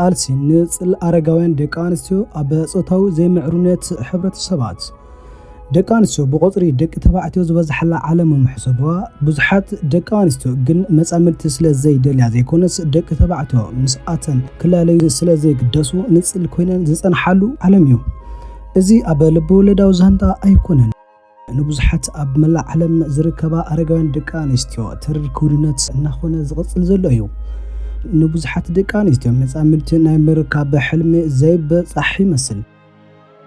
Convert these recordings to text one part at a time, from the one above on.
ቃልሲ ንጽል ኣረጋውያን ደቂ ኣንስትዮ ኣብ ጾታዊ ዘይምዕሩነት ሕብረተሰባት። ደቂ ኣንስትዮ ብቑጽሪ ደቂ ተባዕትዮ ዝበዝሓላ ዓለም ምሕሰብዋ፣ ብዙሓት ደቂ ኣንስትዮ ግን መጻምድቲ ስለ ዘይደልያ ዘይኮነስ፣ ደቂ ተባዕትዮ ምስኣተን ክላለዩ ስለ ዘይግደሱ ንጽል ኮይነን ዝጸንሓሉ ዓለም እዩ። እዚ ኣብ ልበወለዳዊ ዛንታ ኣይኮነን። ንብዙሓት ኣብ መላእ ዓለም ዝርከባ ኣረጋውያን ደቂ ኣንስትዮ ተሪር ክውንነት እናኾነ ዝቕጽል ዘሎ እዩ። ንብዙሓት ደቂ ኣንስትዮ መጻምድቲ ናይ ምርካብ ሕልሚ ዘይበጻሕ ይመስል።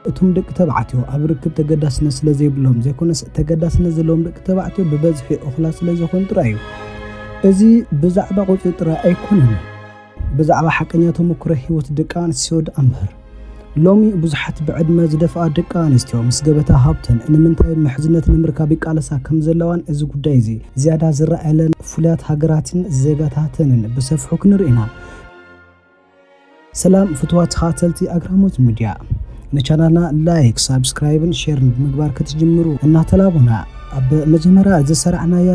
እቶም ደቂ ተባዕትዮ ኣብ ርክብ ተገዳስነት ስለ ዘይብሎም ዘይኮነስ፣ ተገዳስነት ዘለዎም ደቂ ተባዕትዮ ብበዝሒ እኹላት ስለ ዝኾኑ ጥራይ እዩ። እዚ ብዛዕባ ቁጽሪ ጥራይ ኣይኮነን፣ ብዛዕባ ሓቀኛ ተመኩሮ ህይወት ደቂ ኣንስትዮ ደኣ እምበር። ሎሚ ብዙሓት ብዕድመ ዝደፍኣ ደቂ ኣንስትዮ ምስ ገበታ ሃብተን ንምንታይ ምሕዝነት ንምርካብ ይቃለሳ ከም ዘለዋን፣ እዚ ጉዳይ እዚ ዝያዳ ዝረኣየለን ፍሉያት ሃገራትን ዜጋታተንን ብሰፊሑ ክንርኢ ኢና። ሰላም ፍቱዋት ተኸታተልቲ ኣግራሞት ሚድያ፣ ንቻናልና ላይክ፣ ሳብስክራይብን ሼርን ብምግባር ክትጅምሩ እናተላቦና፣ ኣብ መጀመርያ ዝሰራዕናያ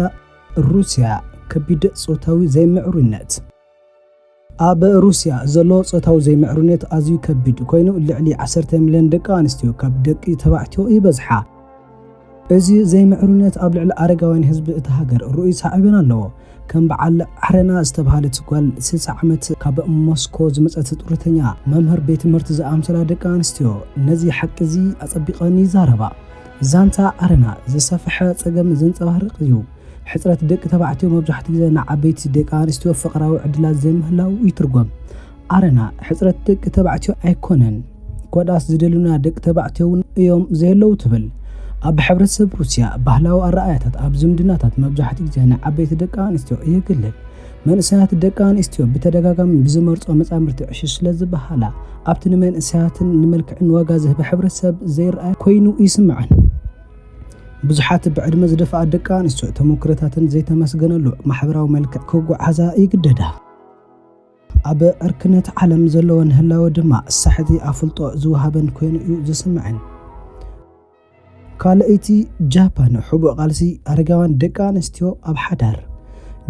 ሩስያ፣ ከቢድ ጾታዊ ዘይምዕሩይነት። ኣብ ሩስያ ዘሎ ጾታዊ ዘይምዕሩይነት ኣዝዩ ከቢድ ኮይኑ፣ ልዕሊ ዓሰርተ ሚልዮን ደቂ ኣንስትዮ ካብ ደቂ ተባዕትዮ ይበዝሓ። እዚ ዘይምዕሩይነት ኣብ ልዕሊ ኣረጋውያን ህዝቢ እታ ሃገር ርኡይ ሳዕቤን ኣለዎ። ከም በዓል ዓረና ዝተባህለት ጓል ስልሳ ዓመት ካብ ሞስኮ ዝመጸት ጡረተኛ መምህር ቤት ትምህርቲ ዝኣምሰላ ደቂ ኣንስትዮ ነዚ ሓቂ እዚ ኣጸቢቐን ይዛረባ። ዛንታ ዓረና ዝሰፍሐ ጸገም ዘንጸባርቕ እዩ። ሕጽረት ደቂ ተባዕትዮ መብዛሕትኡ ግዜ ንዓበይቲ ደቂ ኣንስትዮ ፍቕራዊ ዕድላት ዘይምህላው ይትርጎም። ዓረና ሕጽረት ደቂ ተባዕትዮ ኣይኮነን። ኮዳስ ዝደልዩና ደቂ ተባዕትዮ እውን እዮም ዘየለዉ ትብል። ኣብ ሕብረተሰብ ሩስያ ባህላዊ ኣረኣእያታት ኣብ ዝምድናታት መብዛሕትኡ ግዜ ንዓበይቲ ደቂ ኣንስትዮ የግልል። መንእሰያት ደቂ ኣንስትዮ ብተደጋጋሚ ብዝመርጾ መጻምድቲ ዕሽሽ ስለ ዝበሃላ፣ ኣብቲ ንመንእሰያትን ንመልክዕን ዋጋ ዝህብ ሕብረተሰብ ዘይረኣይ ኮይኑ ይስምዐን። ብዙሓት ብዕድመ ዝደፍኣ ደቂ ኣንስትዮ ተመኩሮታተን ዘይተመስገነሉ ማሕበራዊ መልክዕ ክጓዓዛ ይግደዳ። ኣብ ዕርክነት ዓለም ዘለወን ህላወ ድማ ሳሕቲ ኣፍልጦ ዝወሃበን ኮይኑ እዩ ዝስምዐን። ካልኣይቲ ጃፓን፣ ሕቡእ ቃልሲ ኣረጋውያን ደቂ ኣንስትዮ ኣብ ሓዳር።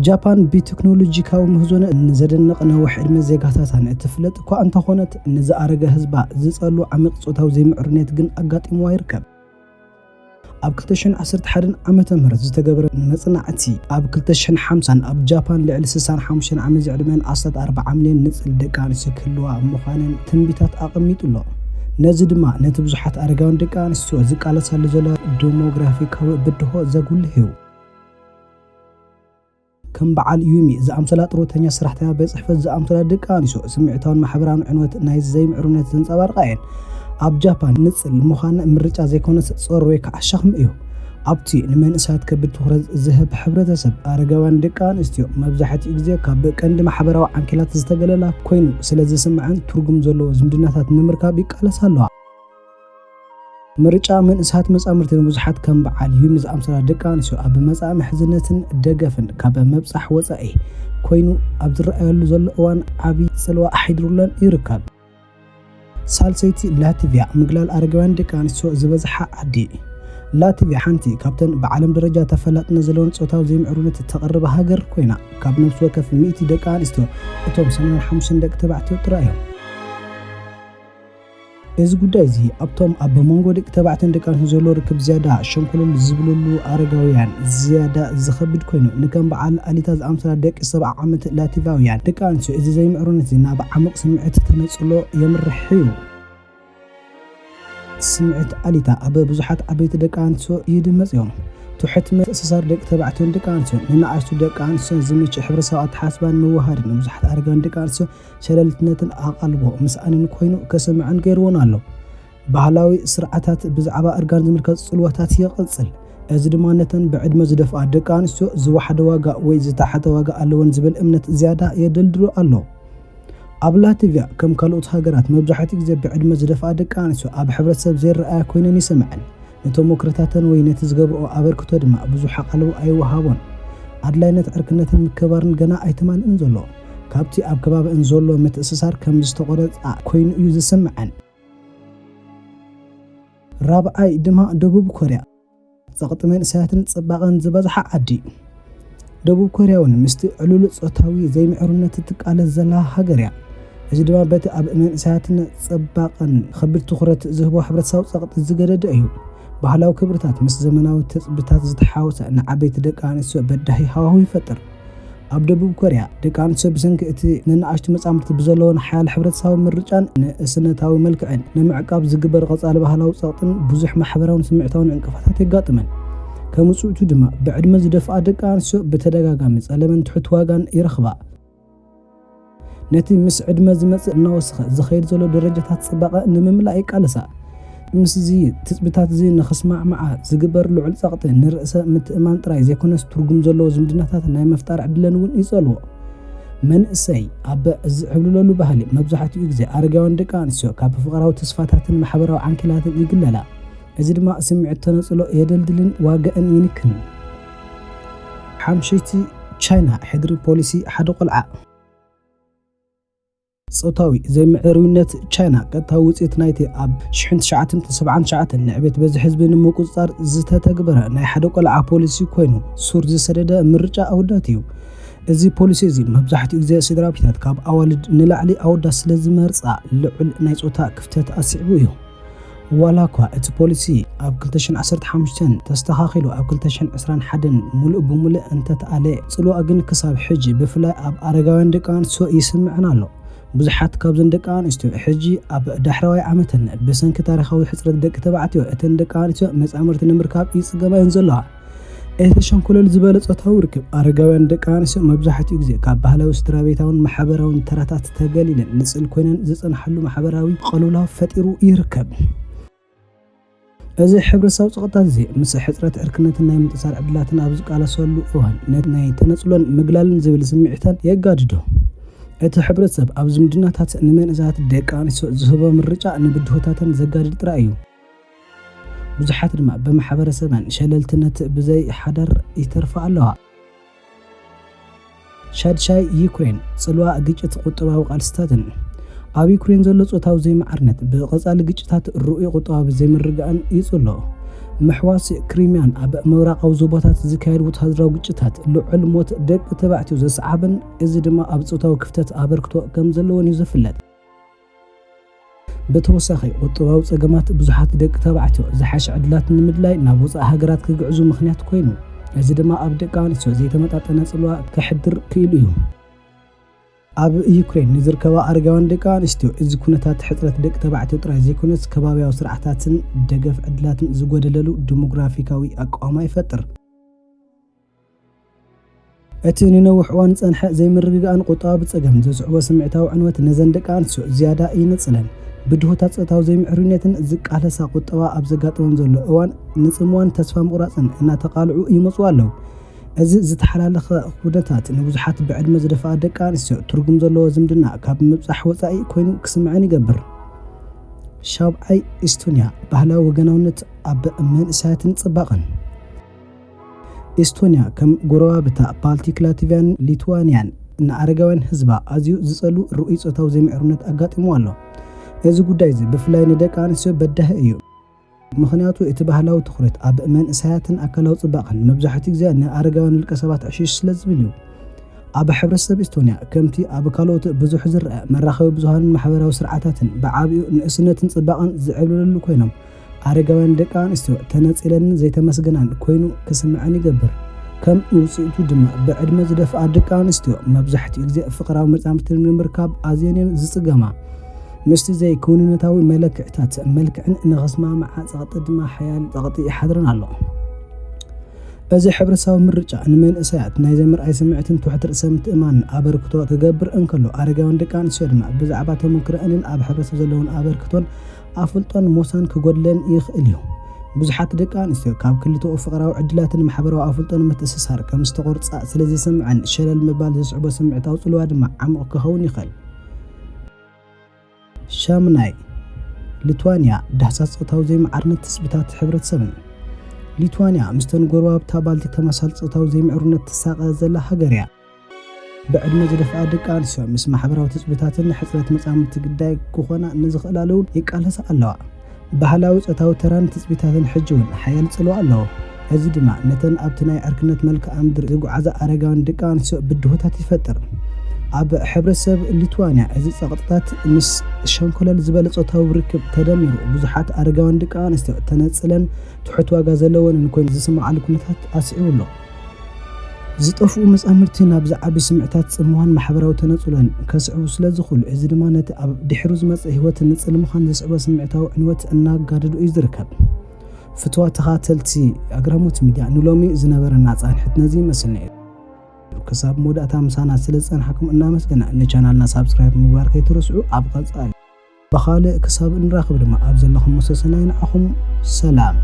ጃፓን ብቴክኖሎጂካዊ ምህዞን ንዘደንቕ ነዊሕ ዕድመ ዜጋታታን እትፍለጥ እኳ እንተኾነት፣ ንዝኣረገ ህዝባ ዝጸሉ ዓሚቕ ጾታዊ ዘይምዕሩይነት ግን ኣጋጢምዋ ይርከብ። ኣብ ክልተ ሽሕን ዓሰርተ ሓደን ዓመተ ምህረት ዝተገበረ መጽናዕቲ፣ ኣብ ክልተ ሽሕን ሓምሳን ኣብ ጃፓን ልዕሊ ስሳን ሓሙሽተን ዓመት ዝዕድመን ኣስታት ኣርብዓ ሚልዮን ንጽል ደቂ ኣንስትዮ ክህልዋ ምዃነን ትንቢታት ኣቐሚጡ ኣሎ። ነዚ ድማ ነቲ ብዙሓት ኣረጋውያን ደቂ ኣንስትዮ ዝቃለሳሉ ዘሎ ዴሞግራፊካዊ ብድሆ ዘጉልህ እዩ። ከም በዓል ዩሚ ዝኣምሰላ ጥሮተኛ ሰራሕተኛ ቤት ጽሕፈት ዝኣምሰላ ደቂ ኣንስትዮ ስምዒታውን ማሕበራውን ዕንወት ናይ ዘይምዕሩነት ዘንጸባርቓ እየን። ኣብ ጃፓን ንጽል ምዃን ምርጫ ዘይኮነስ ጾር ወይ ከዓ ሸኽሚ እዩ። ኣብቲ ንመንእሰያት ከቢድ ትኹረት ዝህብ ሕብረተሰብ፣ ኣረጋውያን ደቂ ኣንስትዮ መብዛሕትኡ ግዜ ካብ ቀንዲ ማሕበራዊ ዓንኬላት ዝተገለላ ኮይኑ ስለ ዝስምዐን፣ ትርጉም ዘለዎ ዝምድናታት ንምርካብ ይቃለሳ ኣለዋ። ምርጫ መንእሰያት መጻምድቲ ንብዙሓት ከም በዓል ዩሚ ዝኣምሰላ ደቂ ኣንስትዮ ኣብ መጻኢ ምሕዝነትን ደገፍን ካብ ምብጻሕ ወጻኢ ኮይኑ ኣብ ዝረኣየሉ ዘሎ እዋን ዓቢ ጽልዋ ኣሕዲሩለን ይርከብ። ሳልሰይቲ ላትቪያ፣ ምግላል ኣረጋውያን ደቂ ኣንስትዮ ዝበዝሓ ዓዲ። ላትቪያ ሓንቲ ካብተን ብዓለም ደረጃ ተፈላጥነት ዘለወን ጾታዊ ዘይምዕሩነት እተቕርብ ሃገር ኮይና፣ ካብ ነፍሲ ወከፍ ሚእቲ ደቂ ኣንስትዮ እቶም ሰማንያን ሓሙሽተን ደቂ ተባዕትዮ ጥራይ እዮም። እዚ ጉዳይ እዚ ኣብቶም ኣብ መንጎ ደቂ ተባዕትዮን ደቂ ኣንስትዮን ዘሎ ርክብ ዝያዳ ሸንኮለል ዝብልሉ ኣረጋውያን ዝያዳ ዝኸብድ ኮይኑ፣ ንከም በዓል ኣሊታ ዝኣምሰላ ደቂ ሰብዓ ዓመት ላቲቫውያን ደቂ ኣንስትዮ እዚ ዘይምዕሩነት እዚ ናብ ዓሚቕ ስምዒት ተነጽሎ የምርሕ እዩ። ስምዒት ኣሊታ ኣብ ብዙሓት ዓበይቲ ደቂ ኣንስትዮ ይድመጽ እዮም። ትሑት ምትእስሳር ደቂ ተባዕትዮን ደቂ ኣንስትዮን ንንኣሽቱ ደቂ ኣንስትዮን ዝምችእ ሕብረተሰብ ኣተሓሳስባን ምውህሃድን ንብዙሓት ኣረጋውያን ደቂ ኣንስትዮ ሸለልትነትን ኣቓልቦ ምስኣንን ኮይኑ ከስምዐን ገይርወን ኣሎ። ባህላዊ ስርዓታት ብዛዕባ እርጋን ዝምልከት ጽልዋታት ይቕጽል። እዚ ድማ ነተን ብዕድመ ዝደፍኣ ደቂ ኣንስትዮ ዝወሓደ ዋጋ ወይ ዝተሓተ ዋጋ ኣለወን ዝብል እምነት ዝያዳ የደልድሎ ኣሎ። ኣብ ላትቪያ፣ ከም ካልኦት ሃገራት፣ መብዛሕትኡ ግዜ ብዕድመ ዝደፍኣ ደቂ ኣንስትዮ ኣብ ሕብረተሰብ ዘይረኣያ ኮይነን ይስምዐን። ንተሞክሮታተን ወይ ነቲ ዝገብርኦ ኣበርክቶ ድማ ብዙሕ ኣቓልቦ ኣይወሃቦን። ኣድላይነት ዕርክነትን ምክብባርን ገና ኣይተማልእን ዘሎ። ካብቲ ኣብ ከባቢአን ዘሎ ምትእስሳር ከም ዝተቖረጻ ኮይኑ እዩ ዝስምዐን። ራብዓይ ድማ ደቡብ ኮርያ። ጸቕጢ መንእሰያትን ጽባቐን ዝበዝሓ ዓዲ። ደቡብ ኮርያ እውን ምስቲ ዕሉል ጾታዊ ዘይምዕሩነት ትቃለስ ዘላ ሃገር እያ። እዚ ድማ በቲ ኣብ መንእሰያትን ጽባቐን ከቢድ ትኹረት ዝህቦ ሕብረተሰባዊ ጸቕጢ ዝገደደ እዩ። ባህላዊ ክብርታት ምስ ዘመናዊ ትጽቢታት ዝተሓወሰ፣ ንዓበይቲ ደቂ ኣንስትዮ በዳሂ ሃዋህው ይፈጥር። ኣብ ደቡብ ኮርያ፣ ደቂ ኣንስትዮ ብሰንኪ እቲ ንንኣሽቱ መጻምድቲ ብዘለወን ሓያል ሕብረተሰባዊ ምርጫን ንእስነታዊ መልክዕን ንምዕቃብ ዝግበር ቀጻሊ ባህላዊ ጸቕጥን ብዙሕ ማሕበራውን ስምዒታውን ዕንቅፋታት የጋጥመን። ከም ውጽኢቱ ድማ፣ ብዕድመ ዝደፍኣ ደቂ ኣንስትዮ ብተደጋጋሚ ጸለመን ትሑት ዋጋን ይረኽባ። ነቲ ምስ ዕድመ ዝመጽእ እናወሰኸ ዝኸይድ ዘሎ ደረጃታት ጽባቐ ንምምላእ ይቃለሳ። ምስዚ ትጽቢታት እዚ ንኽስማዕምዓ ዝግበር ልዑል ጸቕጢ፣ ንርእሰ ምትእምማን ጥራይ ዘይኮነስ፣ ትርጉም ዘለዎ ዝምድናታት ናይ ምፍጣር ዕድለን እውን ይጸልዎ። መንእሰይ ኣብ ዝዕብልለሉ ባህሊ፣ መብዛሕትኡ ግዜ ኣረጋውያን ደቂ ኣንስትዮ ካብ ፍቕራዊ ተስፋታትን ማሕበራዊ ዓንኬላትን ይግለላ። እዚ ድማ ስምዒት ተነጽሎ የደልድልን ዋጋእን ይንክን። ሓምሸይቲ፣ ቻይና ሕድሪ ፖሊሲ ሓደ ቆልዓ። ጾታዊ ዘይምዕሩይነት ቻይና ቀጥታዊ ውጽኢት ናይቲ ኣብ ሽሕን ትሽዓትን ሰብዓን ትሽዓን ንዕቤት በዝሒ ህዝቢ ንምቁጽጻር ዝተተግበረ ናይ ሓደ ቆልዓ ፖሊሲ ኮይኑ፣ ሱር ዝሰደደ ምርጫ ኣወዳት እዩ። እዚ ፖሊሲ እዚ መብዛሕትኡ ግዜ ስድራ ቤታት ካብ ኣዋልድ ንላዕሊ ኣወዳት ስለ ዝመርጻ፣ ልዑል ናይ ጾታ ክፍተት ኣስዒቡ እዩ። ዋላ እኳ እቲ ፖሊሲ ኣብ ክልተ ሽሕን ዓሰርተ ሓሙሽተን ተስተኻኺሉ ኣብ ክልተ ሽሕን ዕስራን ሓደን ሙሉእ ብሙሉእ እንተተኣለ፣ ጽልዋ ግን ክሳብ ሕጂ ብፍላይ ኣብ ኣረጋውያን ደቂ ኣንስትዮ ይስምዕን ኣሎ። ብዙሓት ካብዘን ደቂ ኣንስትዮ ሕጂ ኣብ ዳሕረዋይ ዓመተን ብሰንኪ ታሪኻዊ ሕጽረት ደቂ ተባዕትዮ፣ እተን ደቂ ኣንስትዮ መጻምርቲ ንምርካብ ይጽገማ እየን ዘለዋ። እቲ ሸንኮለል ዝበለ ጾታዊ ርክብ ኣረጋውያን ደቂ ኣንስትዮ መብዛሕትኡ ግዜ ካብ ባህላዊ ስድራ ቤታውን ማሕበራውን ተራታት ተገሊለን ንጽል ኮይነን ዝጸንሓሉ ማሕበራዊ ቅልውላው ፈጢሩ ይርከብ። እዚ ሕብረተሰብ ጸቕጣት እዚ ምስ ሕጽረት ዕርክነትን ናይ ምንጽሳር ዕድላትን ኣብ ዝቃለሰሉ እዋን፣ ነቲ ናይ ተነጽሎን ምግላልን ዝብል ስምዒታት የጋድዶ። እቲ ሕብረተሰብ ኣብ ዝምድናታት ንመንእሰያት ደቂ ኣንስትዮ ዝህቦ ምርጫ ንብድሆታተን ዘጋድድ ጥራይ እዩ። ብዙሓት ድማ ብማሕበረሰበን ሸለልትነት ብዘይ ሓዳር ይተርፋ ኣለዋ። ሻድሻይ ዩክሬን፣ ጽልዋ ግጭት ቁጠባዊ ቃልስታትን። ኣብ ዩክሬን ዘሎ ጾታዊ ዘይማዕርነት ብቐጻሊ ግጭታት ርኡይ ቁጠባዊ ዘይምርግጋእን ይጽሎ። ምሕዋስ ክሪሚያን ኣብ ምብራቓዊ ዞባታት ዝካየድ ወተሃደራዊ ግጭታት ልዑል ሞት ደቂ ተባዕትዮ ዘስዓበን፣ እዚ ድማ ኣብ ጾታዊ ክፍተት ኣበርክቶ ከም ዘለዎን እዩ ዝፍለጥ። ብተወሳኺ፣ ቁጠባዊ ጸገማት ብዙሓት ደቂ ተባዕትዮ ዝሓሸ ዕድላት ንምድላይ ናብ ወጻኢ ሃገራት ክግዕዙ ምኽንያት ኮይኑ፣ እዚ ድማ ኣብ ደቂ ኣንስትዮ ዘይተመጣጠነ ጽልዋ ከሕድር ክኢሉ እዩ። ኣብ ዩክሬን ንዝርከባ ኣረጋውያን ደቂ ኣንስትዮ፣ እዚ ኩነታት ሕጽረት ደቂ ተባዕትዮ ጥራይ ዘይኮነስ፣ ከባብያዊ ስርዓታትን ደገፍ ዕድላትን ዝጎደለሉ ዲሞግራፊካዊ ኣቃውማ ይፈጥር። እቲ ንነዊሕ እዋን ዝጸንሐ ዘይምርግጋእን ቁጠባዊ ጸገምን ዘስዕቦ ስምዒታዊ ዕንወት፣ ነዘን ደቂ ኣንስትዮ ዝያዳ ይነጽለን። ብድሆታት ጾታዊ ዘይምዕሩይነትን ዝቃለሳ ቁጠባ ኣብ ዘጋጥሞም ዘሎ እዋን፣ ንጽምዋን ተስፋ ምቑራጽን እናተቓልዑ ይመጹ ኣለዉ። እዚ ዝተሓላለኸ ኩነታት፣ ንብዙሓት ብዕድመ ዝደፍኣ ደቂ ኣንስትዮ ትርጉም ዘለዎ ዝምድና ካብ ምብጻሕ ወጻኢ ኮይኑ ክስምዐን ይገብር። ሻብዓይ፣ ኢስቶንያ፣ ባህላዊ ወገናውነት ኣብ መንእሰያትን ጽባቐን። ኢስቶንያ፣ ከም ጎረባብታ ባልቲክ ላትቪያን ሊትዋንያን፣ ንኣረጋውያን ህዝባ ኣዝዩ ዝጸሉ ርኡይ ጾታዊ ዘይምዕሩነት ኣጋጢምዋ ኣሎ። እዚ ጉዳይ እዚ ብፍላይ ንደቂ ኣንስትዮ በዳሂ እዩ። ምኽንያቱ፣ እቲ ባህላዊ ትኹረት ኣብ መንእሰያትን ኣካላዊ ጽባቐን መብዛሕትኡ ግዜ ንኣረጋውያን ውልቀ ሰባት ዕሽሽ ስለ ዝብል እዩ። ኣብ ሕብረተሰብ ኢስቶንያ፣ ከምቲ ኣብ ካልኦት ብዙሕ ዝረአ፣ መራኸቢ ብዙሃንን ማሕበራዊ ስርዓታትን ብዓቢኡ ንእስነትን ጽባቐን ዝዕብለለሉ ኮይኖም፣ ኣረጋውያን ደቂ ኣንስትዮ ተነጺለንን ዘይተመስገናን ኮይኑ ክስምዐን ይገብር። ከም ውጽኢቱ ድማ፣ ብዕድመ ዝደፍኣ ደቂ ኣንስትዮ መብዛሕትኡ ግዜ ፍቕራዊ መጻምድቲ ንምርካብ ኣዝየን እየን ዝጽገማ። ምስቲ ዘይክውንነታዊ መለክዕታት መልክዕን ንኽስማምዓ ጸቕጢ ድማ ሓያል ጸቕጢ ይሓድረን ኣሎ። እዚ ሕብረተሰባዊ ምርጫ ንመንእሰያት ናይ ዘይምርኣይ ስምዒትን ትሑት ርእሰ ምትእምማንን ኣበርክቶ ክገብር እንከሎ፣ ኣረጋውያን ደቂ ኣንስትዮ ድማ ብዛዕባ ተመክሮአንን ኣብ ሕብረተሰብ ዘለወን ኣበርክቶን ኣፍልጦን ሞሳን ክጎድለን ይኽእል እዩ። ብዙሓት ደቂ ኣንስትዮ ካብ ክልተኡ ፍቕራዊ ዕድላትን ማሕበራዊ ኣፍልጦን ምትእስሳር ከም ዝተቖርጻ ስለ ዝስምዐን፣ ሸለል ምባል ዘስዕቦ ስምዒታዊ ጽልዋ ድማ ዓሚቕ ክኸውን ይኽእል። ሻምናይ፣ ሊትዋንያ፣ ዳህሳስ ጾታዊ ዘይመዓርነት ትጽቢታት ሕብረተሰብን። ሊትዋንያ፣ ምስተን ጎረባብታ ባልቲክ ተመሳሳሊ ጾታዊ ዘይምዕሩነት ትሳቐ ዘላ ሃገር እያ። ብዕድመ ዝደፍኣ ደቂ ኣንስትዮ ምስ ማሕበራዊ ትጽቢታትን ሕጽረት መጻምድቲ ግዳይ ክኾና ንዝኽእላሉ እውን ይቃለሳ ኣለዋ። ባህላዊ ጾታዊ ተራን ትጽቢታትን ሕጂ እውን ሓያል ጽልዋ ኣለዎ። እዚ ድማ ነተን ኣብቲ ናይ ዕርክነት መልክዓ ምድሪ ዝጓዓዛ ኣረጋውያን ደቂ ኣንስትዮ ብድሆታት ይፈጥር። ኣብ ሕብረተሰብ ሊትዋንያ እዚ ጸቕጥታት ምስ ሸንኮለል ዝበለ ጾታዊ ርክብ ተደሚሩ ብዙሓት ኣረጋውያን ደቂ ኣንስትዮ ተነጽለን ትሑት ዋጋ ዘለወንን ኮይኑ ዝስምዓሉ ኩነታት ኣስዒቡ ኣሎ። ዝጠፍኡ መጻምድቲ ናብ ዝዓቢ ስምዕታት ጽምዋን ማሕበራዊ ተነጽሎን ከስዕቡ ስለ ዝኽእሉ፣ እዚ ድማ ነቲ ኣብ ድሕሩ ዝመጽእ ህይወት ንጽል ምዃን ዘስዕቦ ስምዕታዊ ዕንወት እናጋደዶ እዩ ዝርከብ። ፍትዋ ተኻተልቲ ኣግራሞት ሚድያ፣ ንሎሚ ዝነበረና ጻንሕት ነዚ ይመስል ነይሩ። ክሳብ መወዳእታ ምሳና ስለ ዝጸንሓኩም እናመስገና፣ ንቻናልና ሳብስክራይብ ምግባር ከይትረስዑ። ኣብ ቀጻሊ ብኻልእ ክሳብ እንራኸብ ድማ ኣብ ዘለኹም መሰሰናይ ንዓኹም ሰላም።